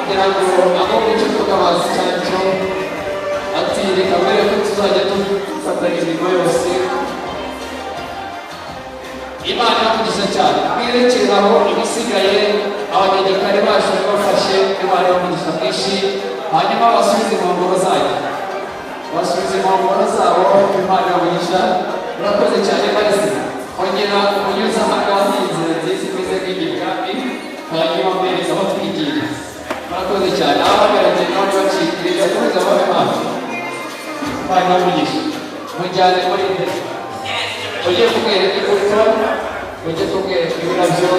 Kugira ngo abo icyo mvuga bazi icyo ari cyo. Ati reka mbere ko tuzajya dufatanya imirimo yose. Imana iramugisha cyane. Mwerekere aho, ibisigaye abanyagikari bacu bafashe. Imana iramugisha mwinshi. Hanyuma basubize inkongoro zanyu, basubize inkongoro zabo. Imana iramugisha. Murakoze cyane. Marisi ongera unyuze aha ngaha, iyi nzira nziza imeze nk'igikami, hanyuma mwereka aho twigira. Murakoze cyane. Abahagarariye nabo bacikire, bakomeze babe hafi. Imana iramugisha. Mujyane muri imbere, ujye kumwereka imbuto, ujye kumwereka ibirabyo.